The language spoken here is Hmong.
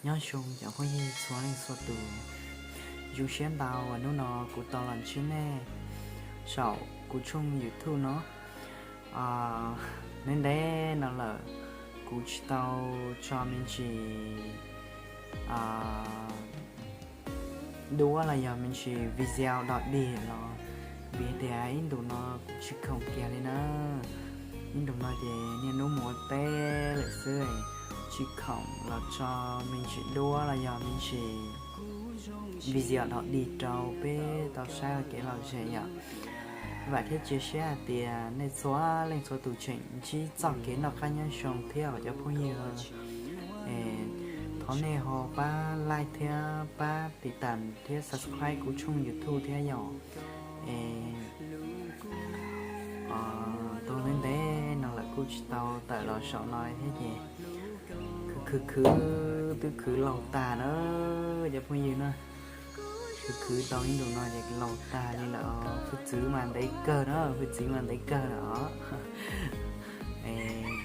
Nyob zoo cov phooj ywg txhua leej txhua tus, zoo siab ntau uas hnub no kuv tau los ntsib nej saum kuv tshooj YouTube no. Ntev ntev no lawm kuv tsis tau tso me ntsis duab los yog me ntsis video dog dig los vim tias ib ntus no kuv tsis khoom kiag li na. Ib ntus no ces niaj hnub mus ua teb lawm xwb, tsis khoom los tso me ntsis duab los yog me ntsis video dog dig rau peb tau saib ua kev lom zem yom. Vam thiab cia siab hais tias nej txhua leej txhua tus tseem ntsib txoj kev noj qab nyob zoo thiab os cov phooj ywg. Thov nej ho pab like thiab pab tiv tam thiab subscribe kuv tshooj YouTube thiab yom. Es tau ntev ntev no lawm kuj tsis tau tawm los saum no li thiab ces khwv khwv khwv twb khwv laus tag na cov phooj ywg na. Khwv khwv tau ib ntus no ces laus tag li lawm os. Hwj txwv mas ntev kawg na, hwj txwv mas ntev kawg na os. Es